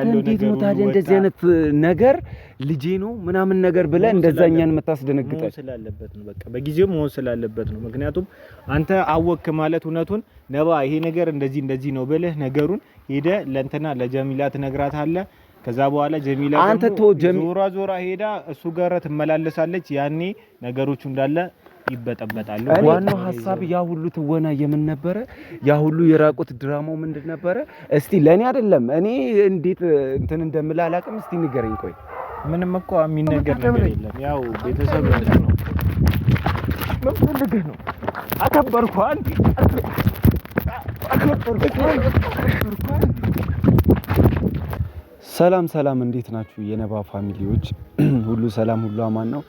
እንዴት ነው ታዲያ እንደዚህ አይነት ነገር ልጄ ነው ምናምን ነገር ብለህ እንደዛ እኛን የምታስደነግጠን? ስላለበት ነው፣ በቃ በጊዜው መሆን ስላለበት ነው። ምክንያቱም አንተ አወክ ማለት እውነቱን ነባ ይሄ ነገር እንደዚህ እንደዚህ ነው ብለህ ነገሩን ሄደ ለእንትና ለጀሚላ ትነግራታለህ። ከዛ በኋላ ጀሚላ አንተ ዞራ ዞራ ሄዳ እሱ ጋር ትመላለሳለች። ያኔ ነገሮቹ እንዳለ ይበጠበጣሉ። ዋናው ሀሳብ ያ ሁሉ ትወና የምን ነበረ? ያ ሁሉ የራቁት ድራማው ምንድን ነበረ? እስቲ ለእኔ አይደለም፣ እኔ እንዴት እንትን እንደምል አላውቅም። እስቲ ንገረኝ። ቆይ ምንም እኮ የሚነገር ነገር የለም። ያው ቤተሰብ ነው። ምን ፈልገህ ነው? አከበርኩህ አንዴ፣ አከበርኩህ። ሰላም ሰላም፣ እንዴት ናችሁ የነባ family ዎች? ሁሉ ሰላም፣ ሁሉ አማን ነው።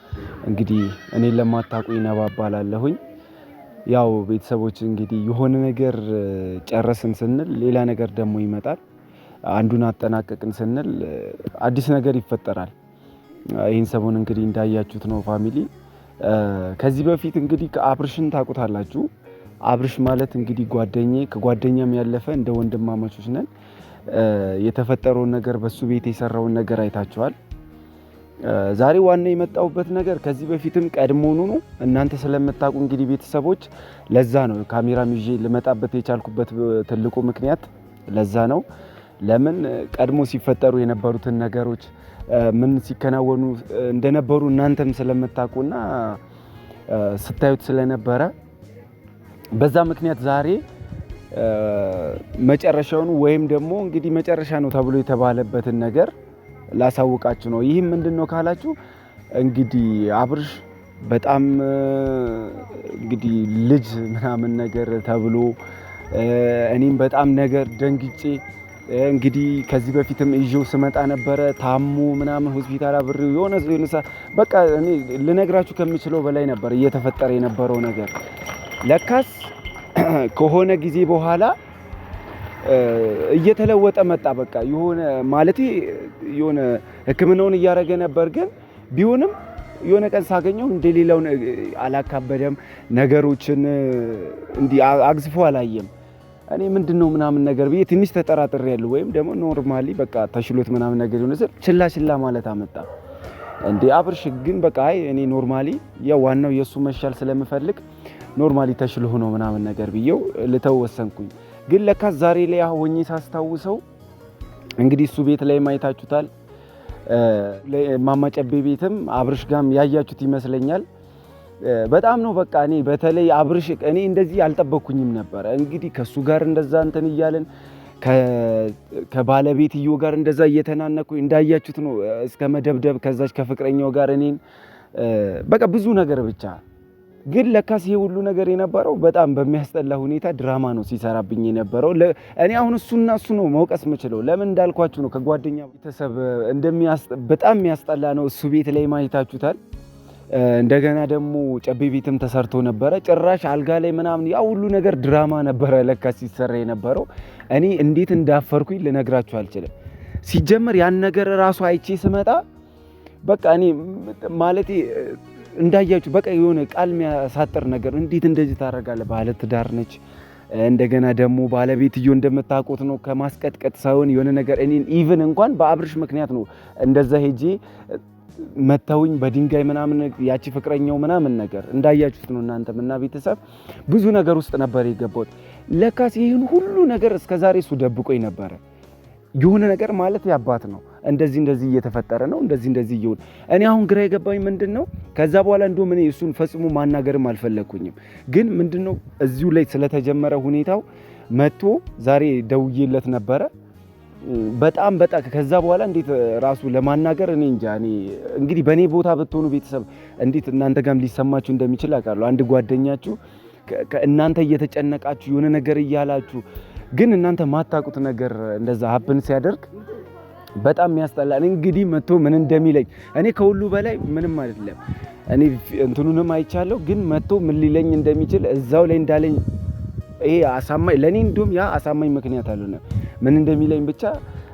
እንግዲህ እኔን ለማታውቁኝ ነባ እባላለሁኝ። ያው ቤተሰቦች እንግዲህ የሆነ ነገር ጨረስን ስንል ሌላ ነገር ደግሞ ይመጣል። አንዱን አጠናቀቅን ስንል አዲስ ነገር ይፈጠራል። ይህን ሰሞን እንግዲህ እንዳያችሁት ነው family። ከዚህ በፊት እንግዲህ አብርሽን ታውቁታላችሁ። አብርሽ ማለት እንግዲህ ጓደኛዬ፣ ከጓደኛም ያለፈ እንደ ወንድማማቾች ነን። የተፈጠረውን ነገር፣ በሱ ቤት የሰራውን ነገር አይታችኋል። ዛሬ ዋና የመጣሁበት ነገር ከዚህ በፊትም ቀድሞውኑ ነው፣ እናንተ ስለምታውቁ እንግዲህ ቤተሰቦች፣ ለዛ ነው ካሜራም ይዤ ልመጣበት የቻልኩበት ትልቁ ምክንያት ለዛ ነው። ለምን ቀድሞ ሲፈጠሩ የነበሩትን ነገሮች ምን ሲከናወኑ እንደነበሩ እናንተም ስለምታውቁና ስታዩት ስለነበረ በዛ ምክንያት ዛሬ መጨረሻውን ወይም ደግሞ እንግዲህ መጨረሻ ነው ተብሎ የተባለበትን ነገር ላሳውቃችሁ ነው። ይህም ምንድን ነው ካላችሁ እንግዲህ አብርሽ በጣም እንግዲህ ልጅ ምናምን ነገር ተብሎ እኔም በጣም ነገር ደንግጬ፣ እንግዲህ ከዚህ በፊትም ይዤው ስመጣ ነበረ ታሞ ምናምን ሆስፒታል አብሬው የሆነ በቃ እኔ ልነግራችሁ ከምችለው በላይ ነበር እየተፈጠረ የነበረው ነገር። ለካስ ከሆነ ጊዜ በኋላ እየተለወጠ መጣ። በቃ የሆነ ማለት የሆነ ሕክምናውን እያደረገ ነበር፣ ግን ቢሆንም የሆነ ቀን ሳገኘው እንደሌላው አላካበደም፣ ነገሮችን እንዲህ አግዝፎ አላየም። እኔ ምንድነው ምናምን ነገር ብዬ ትንሽ ተጠራጥሬያለሁ። ወይም ደግሞ normally በቃ ተሽሎት ምናምን ነገር የሆነ ስል ችላ ችላ ማለት አመጣ። እንዴ አብርሽ ግን በቃ አይ እኔ normally ያው ዋናው የእሱ መሻል ስለምፈልግ normally ተሽሎ ሆኖ ምናምን ነገር ብዬው ልተው ወሰንኩኝ። ግን ለካ ዛሬ ላይ ሆኜ ሳስታውሰው እንግዲህ እሱ ቤት ላይ ማየታችሁታል። ማማ ጨቤ ቤትም አብርሽ ጋም ያያችሁት ይመስለኛል። በጣም ነው በቃ እኔ በተለይ አብርሽ እኔ እንደዚህ አልጠበኩኝም ነበር። እንግዲህ ከሱ ጋር እንደዛ እንትን እያለን፣ ከባለቤትዮ ጋር እንደዛ እየተናነኩ እንዳያችሁት ነው እስከ መደብደብ፣ ከዛች ከፍቅረኛው ጋር እኔን በቃ ብዙ ነገር ብቻ። ግን ለካስ ይሄ ሁሉ ነገር የነበረው በጣም በሚያስጠላ ሁኔታ ድራማ ነው ሲሰራብኝ የነበረው። እኔ አሁን እሱና እሱ ነው መውቀስ የምችለው። ለምን እንዳልኳችሁ ነው፣ ከጓደኛ ቤተሰብ በጣም የሚያስጠላ ነው። እሱ ቤት ላይ ማየታችሁታል። እንደገና ደግሞ ጨቤ ቤትም ተሰርቶ ነበረ። ጭራሽ አልጋ ላይ ምናምን ያ ሁሉ ነገር ድራማ ነበረ ለካ ሲሰራ የነበረው። እኔ እንዴት እንዳፈርኩኝ ልነግራችሁ አልችልም። ሲጀመር ያን ነገር ራሱ አይቼ ስመጣ በቃ እኔ ማለቴ እንዳያችሁ በቃ የሆነ ቃል የሚያሳጥር ነገር፣ እንዴት እንደዚህ ታደርጋለህ? ባለ ትዳር ነች። እንደገና ደግሞ ባለቤትዮ እንደምታውቁት ነው፣ ከማስቀጥቀጥ ሳይሆን የሆነ ነገር እኔን even እንኳን በአብርሽ ምክንያት ነው እንደዛ ሄጄ መተውኝ በድንጋይ ምናምን ያቺ ፍቅረኛው ምናምን ነገር እንዳያችሁት ነው እናንተም እና ቤተሰብ ብዙ ነገር ውስጥ ነበር የገባሁት። ለካስ ይህን ሁሉ ነገር እስከዛሬ እሱ ደብቆኝ ነበረ። የሆነ ነገር ማለት ያባት ነው፣ እንደዚህ እንደዚህ እየተፈጠረ ነው፣ እንደዚህ እንደዚህ እየሆነ። እኔ አሁን ግራ የገባኝ ምንድን ነው፣ ከዛ በኋላ እንደውም እኔ እሱን ፈጽሞ ማናገርም አልፈለግኩኝም። ግን ምንድን ነው እዚሁ ላይ ስለተጀመረ ሁኔታው መጥቶ ዛሬ ደውዬለት ነበረ። በጣም በጣም ከዛ በኋላ እንዴት ራሱ ለማናገር እኔ እንጃ። እኔ እንግዲህ በእኔ ቦታ ብትሆኑ ቤተሰብ እንዴት እናንተ ጋርም ሊሰማችሁ እንደሚችል አውቃለሁ። አንድ ጓደኛችሁ እናንተ እየተጨነቃችሁ የሆነ ነገር እያላችሁ ግን እናንተ ማታውቁት ነገር እንደዛ happen ሲያደርግ በጣም የሚያስጠላ። እንግዲህ መጥቶ ምን እንደሚለኝ እኔ ከሁሉ በላይ ምንም አይደለም። እኔ እንትኑንም አይቻለሁ፣ ግን መጥቶ ምን ሊለኝ እንደሚችል እዛው ላይ እንዳለኝ ይሄ አሳማኝ ለኔ እንዲሁም ያ አሳማኝ ምክንያት አልሆነ። ምን እንደሚለኝ ብቻ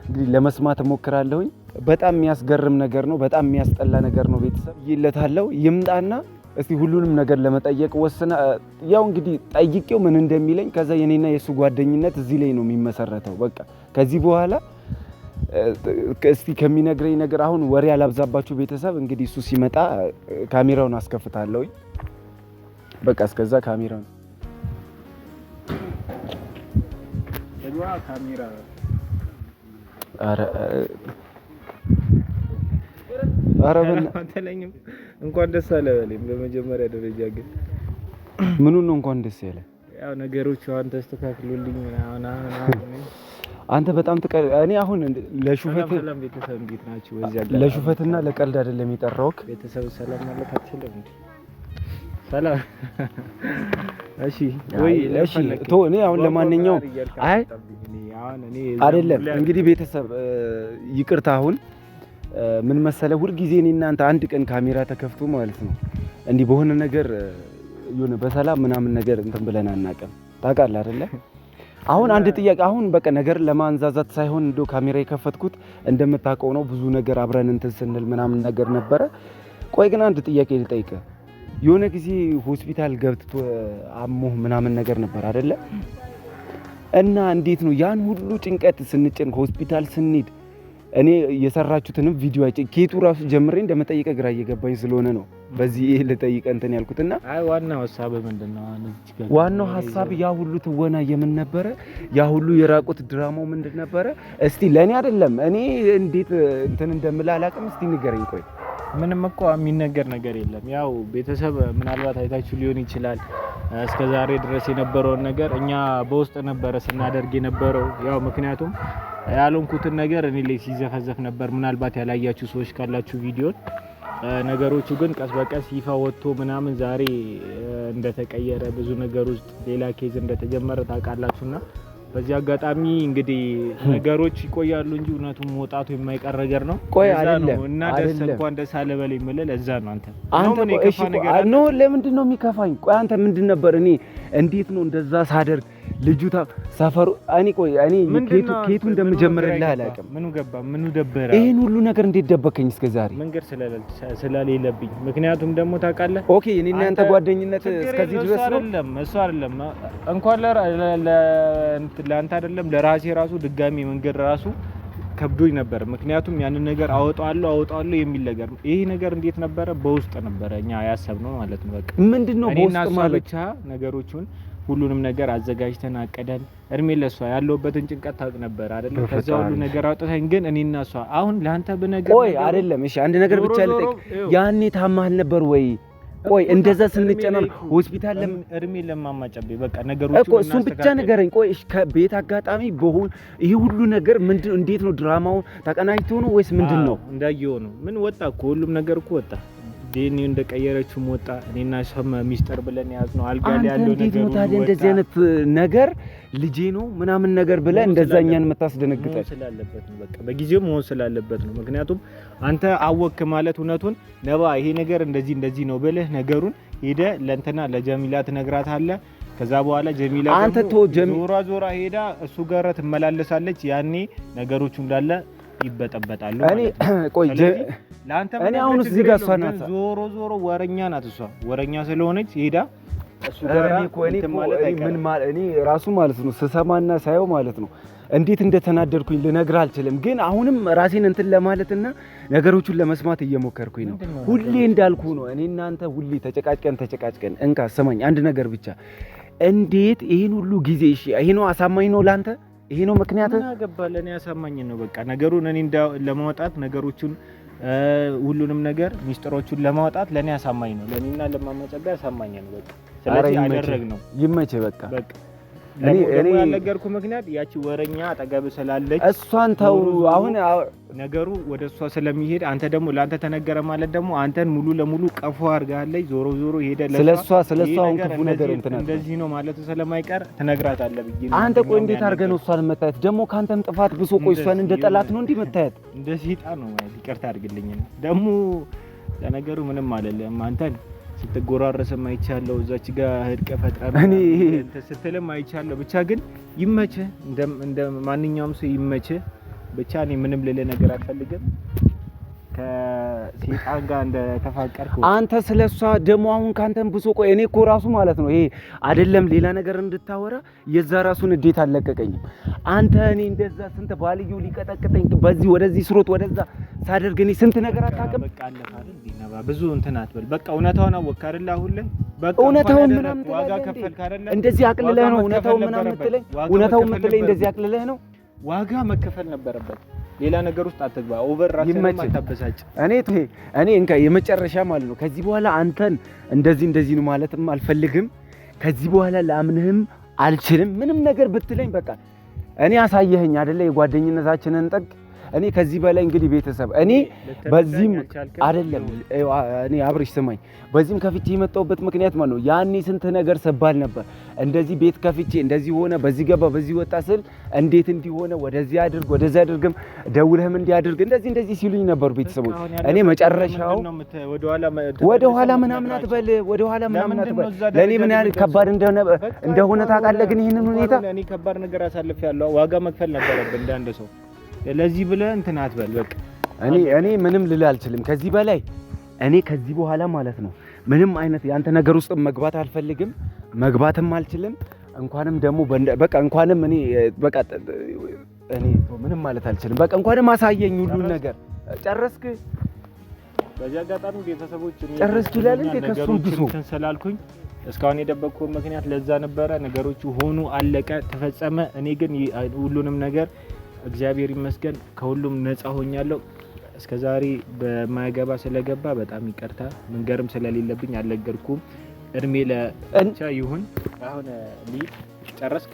እንግዲህ ለመስማት እሞክራለሁኝ። በጣም የሚያስገርም ነገር ነው። በጣም የሚያስጠላ ነገር ነው። ቤተሰብ ይለታለው ይምጣና እስቲ ሁሉንም ነገር ለመጠየቅ ወስነ፣ ያው እንግዲህ ጠይቄው ምን እንደሚለኝ ከዛ የኔና የእሱ ጓደኝነት እዚህ ላይ ነው የሚመሰረተው። በቃ ከዚህ በኋላ እስቲ ከሚነግረኝ ነገር አሁን ወሬ ያላብዛባችሁ ቤተሰብ። እንግዲህ እሱ ሲመጣ ካሜራውን አስከፍታለሁ። በቃ እስከዛ ካሜራውን ኧረ እንኳን ደስ አለ በለኝ። በመጀመሪያ ደረጃ ግን ምኑን ነው እንኳን ደስ ያለ? ያው ነገሮች አሁን ተስተካክሎልኝ ምናምን አንተ በጣም እኔ አሁን ለሹፈት ሰላም ቤተሰብ እንዴት ናችሁ? በዚህ አጋጣሚ ለሹፈትና ለቀልድ አይደለም የጠራሁት። ቤተሰብ ሰላም ማለት አትችልም እንዴ? ሰላም እሺ፣ ወይ እሺ፣ ቶ እኔ አሁን ለማንኛውም አይ አይደለም እንግዲህ ቤተሰብ ይቅርታ። አሁን ምን መሰለ፣ ሁልጊዜ እኔ እናንተ አንድ ቀን ካሜራ ተከፍቶ ማለት ነው እንዲህ በሆነ ነገር የሆነ በሰላም ምናምን ነገር እንትን ብለን አናውቅም። ታውቃለህ አይደለ? አሁን አንድ ጥያቄ አሁን በቃ ነገር ለማንዛዛት ሳይሆን እንደው ካሜራ የከፈትኩት እንደምታውቀው ነው፣ ብዙ ነገር አብረን እንትን ስንል ምናምን ነገር ነበረ። ቆይ ግን አንድ ጥያቄ ልጠይቅህ። የሆነ ጊዜ ሆስፒታል ገብቶ አሞህ ምናምን ነገር ነበር አይደለ? እና እንዴት ነው ያን ሁሉ ጭንቀት ስንጭን ሆስፒታል ስንሄድ እኔ የሰራችሁትንም ቪዲዮ አይቼ ኬቱ ራሱ ጀምሬ እንደመጠየቀ ግራ እየገባኝ ስለሆነ ነው በዚህ ይሄ ልጠይቀ እንትን ያልኩትና፣ አይ ዋናው ሐሳብ ምንድነው? ዋናው ሐሳብ ያ ሁሉ ትወና የምን ነበረ? ያ ሁሉ የራቁት ድራማው ምንድን ነበረ? እስቲ ለእኔ አይደለም እኔ እንዴት እንትን እንደምል አላውቅም። እስቲ ንገረኝ። ቆይ ምንም እኮ የሚነገር ነገር የለም። ያው ቤተሰብ ምናልባት አይታችሁ ሊሆን ይችላል። እስከ ዛሬ ድረስ የነበረውን ነገር እኛ በውስጥ ነበረ ስናደርግ የነበረው። ያው ምክንያቱም ያልሆንኩትን ነገር እኔ ላይ ሲዘፈዘፍ ነበር። ምናልባት ያላያችሁ ሰዎች ካላችሁ ቪዲዮን፣ ነገሮቹ ግን ቀስ በቀስ ይፋ ወጥቶ ምናምን ዛሬ እንደተቀየረ ብዙ ነገር ውስጥ ሌላ case እንደተጀመረ ታውቃላችሁና በዚህ አጋጣሚ እንግዲህ ነገሮች ይቆያሉ እንጂ እውነቱን መውጣቱ የማይቀር ነገር ነው። ቆይ አይደለም እና ደስ እንኳን ደስ አለ በለኝ የምልህ ለዛ ነው። አንተ አንተ እሺ፣ no ለምንድን ነው የሚከፋኝ? ቆይ አንተ ምንድን ነበር እኔ እንዴት ነው እንደዛ ሳደርግ ልጁ ሰፈሩ እኔ ቆይ እኔ ኬቱ እንደምጀምርልህ አላውቅም። ምኑ ገባ ምኑ ደበረ? ይሄን ሁሉ ነገር እንዴት ደበከኝ እስከ ዛሬ? መንገድ ስለሌለብኝ ምክንያቱም ደግሞ ታውቃለህ። okay እኔ እና አንተ ጓደኝነት እስከዚህ ድረስ ነው። አይደለም እሱ አይደለም እንኳን ለአንተ አይደለም ለራሴ ራሱ ድጋሚ መንገድ ራሱ ከብዶኝ ነበር። ምክንያቱም ያንን ነገር አወጣለሁ አወጣለሁ የሚል ነገር ይሄ ነገር እንዴት ነበረ በውስጥ ነበረ እኛ ያሰብነው ማለት ነው። በቃ ምንድነው በውስጥ ማለት ብቻ ነገሮቹን ሁሉንም ነገር አዘጋጅተን አቀደን። እድሜ ለሷ ያለሁበትን ጭንቀት ታውቅ ነበር አይደል? ከዛ ሁሉ ነገር አውጥተን ግን እኔና እሷ አሁን ለአንተ ብነገር ቆይ አይደለም። እሺ አንድ ነገር ብቻ ልጠይቅ። ያኔ ታማህ ነበር ወይ? ቆይ እንደዛ ስንጨናን ሆስፒታል እድሜ ለማማጨቤ በቃ ነገሮቹ እኮ እሱን ብቻ ንገረኝ። ቆይ እሺ ከቤት አጋጣሚ በሆን ይሄ ሁሉ ነገር ምንድን እንዴት ነው ድራማው ተቀናጅቶ ነው ወይስ ምንድን ነው? እንዳየው ነው። ምን ወጣ እኮ ሁሉም ነገር እኮ ወጣ። ዲኤንኤ እንደቀየረችው ወጣ። እኔና እሷም ሚስጥር ብለን ያዝነው አልጋ ላይ ያለው ነገር ነው። ታዲያ እንደዚህ አይነት ነገር ልጄ ነው ምናምን ነገር ብለህ እንደዛ እኛን የምታስደነግጠን ስላለበት ነው። በቃ በጊዜው መሆን ስላለበት ነው። ምክንያቱም አንተ አወክ ማለት እውነቱን ነባ ይሄ ነገር እንደዚህ እንደዚህ ነው ብለህ ነገሩን ሄደህ ለእንትና ለጀሚላ ትነግራታለህ። ከዛ በኋላ ጀሚላ አንተ ዞራ ዞራ ሄዳ እሱ ጋር ትመላለሳለች። ያኔ ነገሮቹ እንዳለ ይበጠበጣሉ። እኔ ቆይ ለአንተ እኔ አሁን እዚህ ጋር እሷ ናት ዞሮ ዞሮ ወረኛ ናት። እሷ ወረኛ ስለሆነች ሄዳ እሱ ጋር እኔ ምን ማለት እኔ ራሱ ማለት ነው ስሰማና ሳየው ማለት ነው እንዴት እንደተናደድኩኝ ልነግርህ አልችልም። ግን አሁንም ራሴን እንትን ለማለትና ነገሮቹን ለመስማት እየሞከርኩኝ ነው። ሁሌ እንዳልኩ ነው። እኔ እናንተ ሁሌ ተጨቃጭቀን ተጨቃጭቀን እንካ ስማኝ፣ አንድ ነገር ብቻ እንዴት ይሄን ሁሉ ጊዜ እሺ፣ ይሄ ነው አሳማኝ ነው ላንተ? ይሄ ነው ምክንያት? ምን አገባ ለኔ አሳማኝ ነው። በቃ ነገሩን እኔ ለማውጣት ነገሮቹን ሁሉንም ነገር ሚስጥሮቹን ለማውጣት ለኔ አሳማኝ ነው። ለኔና ለማማጨቢያ አሳማኝ ነው። በቃ ስለዚህ አደረግነው። ይመችህ። በቃ በቃ እኔ ያልነገርኩህ ምክንያት ያቺ ወረኛ አጠገብ ስላለች እሷን ተው። አሁን ነገሩ ወደ እሷ ስለሚሄድ አንተ ደግሞ ለአንተ ተነገረ ማለት ደግሞ አንተን ሙሉ ለሙሉ ቀፎ አድርጋለች። ዞሮ ዞሮ ሄደ ስለሷ ስለሷ አሁን ክፉ ነገር እንትን እንደዚህ ነው ማለቱ ስለማይቀር ትነግራታለህ ብዬ ነው። አንተ ቆይ እንዴት አድርገህ ነው እሷን መታየት? ደግሞ ካንተም ጥፋት ብሶ ቆይ እሷን እንደ ጠላት ነው እንዲህ መታየት? እንደ ሰይጣን ነው ማለት ይቅርታ አድርግልኝ። ደግሞ ለነገሩ ምንም አይደለም አንተን ስትጎራረስም አይቻለሁ። እዛች ጋር ህድቀ ፈጥረህ ስትልም አይቻለሁ። ብቻ ግን ይመችህ፣ እንደ ማንኛውም ሰው ይመችህ። ብቻ እኔ ምንም ልልህ ነገር አልፈልግም። ከሴጣን ጋር እንደተፋቀርክ አንተ ስለሷ ደግሞ አሁን ካንተም ብሶ ቆይ እኔ እኮ ራሱ ማለት ነው ይሄ አይደለም ሌላ ነገር እንድታወራ የዛ ራሱን እንዴት አልለቀቀኝም። አንተ እኔ እንደዛ ስንት ባልዩ ሊቀጠቅጠኝ በዚህ ወደዚህ ስሮጥ ወደዛ ሳደርግ እኔ ስንት ነገር አታውቅም። በቃ አለፈ አይደል? ብዙ እንትን አትበል። በቃ እውነታውን አወቅክ አይደል? አሁን ላይ በቃ እውነታውን ምናምን ዋጋ ከፈልክ አይደል? እንደዚህ አቅልለህ ነው እውነታውን ምናምን የምትለኝ? እውነታውን የምትለኝ እንደዚህ አቅልለህ ነው? ዋጋ መከፈል ነበረበት። ሌላ ነገር ውስጥ አትግባ። over ራስህንም አታበሳጭ። እኔ እንካ የመጨረሻ ማለት ነው። ከዚህ በኋላ አንተን እንደዚህ እንደዚህ ነው ማለትም አልፈልግም። ከዚህ በኋላ ላምንህም አልችልም። ምንም ነገር ብትለኝ በቃ እኔ አሳየኸኝ አይደለ የጓደኝነታችንን ጥግ። እኔ ከዚህ በላይ እንግዲህ ቤተሰብ እኔ በዚህም አይደለም እኔ አብርሽ ስማኝ፣ በዚህም ከፍቼ የመጣሁበት ምክንያት ማለት ነው ያኔ ስንት ነገር ስባል ነበር። እንደዚህ ቤት ከፍቼ እንደዚህ ሆነ፣ በዚህ ገባ፣ በዚህ ወጣ ስል እንዴት እንዲሆነ ወደዚህ አድርግ ወደዚህ አድርግም ደውለህም እንዲያድርግ እንደዚህ እንደዚህ ሲሉኝ ነበር ቤተሰቦች። እኔ መጨረሻው ወደ ኋላ ምናምን አትበል፣ ወደ ኋላ ምናምን አትበል። ለእኔ ምን ያህል ከባድ እንደሆነ ታውቃለህ። ግን ይህንን ሁኔታ እኔ ከባድ ነገር አሳልፌያለሁ። ዋጋ መክፈል ነበረብህ እንደ አንድ ሰው። ለዚህ ብለህ እንትን አትበል። በቃ እኔ ምንም ልል አልችልም ከዚህ በላይ። እኔ ከዚህ በኋላ ማለት ነው ምንም አይነት ያንተ ነገር ውስጥ መግባት አልፈልግም፣ መግባትም አልችልም። እንኳንም ደግሞ በቃ እንኳንም እኔ በቃ እኔ ምንም ማለት አልችልም። በቃ እንኳንም አሳየኝ ሁሉን ነገር። ጨረስክ? በዚህ አጋጣሚ ቤተሰቦች ጨረስክ ይላል እንዴ? ከሱም ብሶ እንትን ስላልኩኝ እስካሁን የደበቅኩት ምክንያት ለዛ ነበረ። ነገሮቹ ሆኑ፣ አለቀ፣ ተፈጸመ። እኔ ግን ሁሉንም ነገር እግዚአብሔር ይመስገን ከሁሉም ነፃ ሆኛለሁ። እስከዛሬ በማያገባ ስለገባ በጣም ይቅርታ። መንገርም ስለሌለብኝ አልነገርኩም። እድሜ ለብቻ ይሁን። አሁን ልሂድ። ጨረስክ?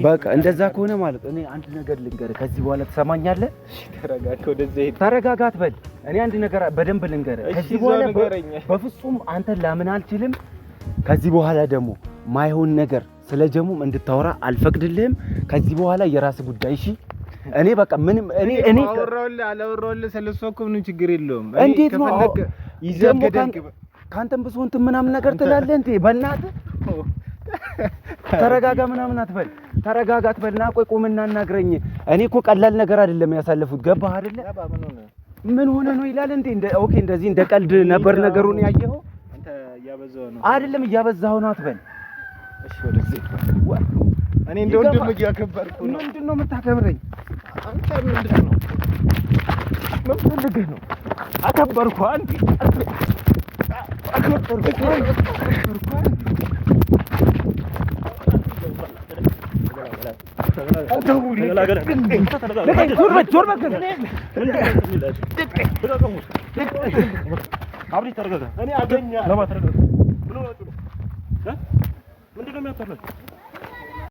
በቃ እንደዛ ከሆነ ማለት እኔ አንድ ነገር ልንገርህ፣ ከዚህ በኋላ ትሰማኛለህ? ተረጋጋ፣ ወደዛ ሂድ። ተረጋጋት በል። እኔ አንድ ነገር በደንብ ልንገርህ፣ ከዚህ በኋላ በፍጹም አንተን ላምን አልችልም። ከዚህ በኋላ ደግሞ ማይሆን ነገር ስለ ጀሙም እንድታወራ አልፈቅድልህም። ከዚህ በኋላ የራስህ ጉዳይ እሺ። እኔ በቃ ምንም እኔ እኔ አወራሁልህ አላወራሁልህ ስለሷ እኮ ምንም ችግር የለውም። እንዴት ነው ደግሞ ካንተም ብሶ እንትን ምናምን ነገር ትላለህ እንዴ? በእናትህ ተረጋጋ ምናምን አትበል፣ ተረጋጋ አትበል። ና ቆይ ቁምና አናግረኝ። እኔ እኮ ቀላል ነገር አይደለም ያሳለፉት። ገባህ አይደለ? ምን ሆነ ነው ይላል እንዴ? እንደ okay፣ እንደዚህ እንደ ቀልድ ነበር ነገሩን ያየኸው። አንተ እያበዛኸው ነው። አይደለም እያበዛኸው ነው አትበል። እሺ ወደዚህ እኔ እንደ ወንድም እያከበርኩ ነው። ምንድን ነው የምታከብረኝ? አንተ ምንድን ነው? ምን ፈልገህ ነው? አከበርኩህ። አንዴ አከበርኩህ።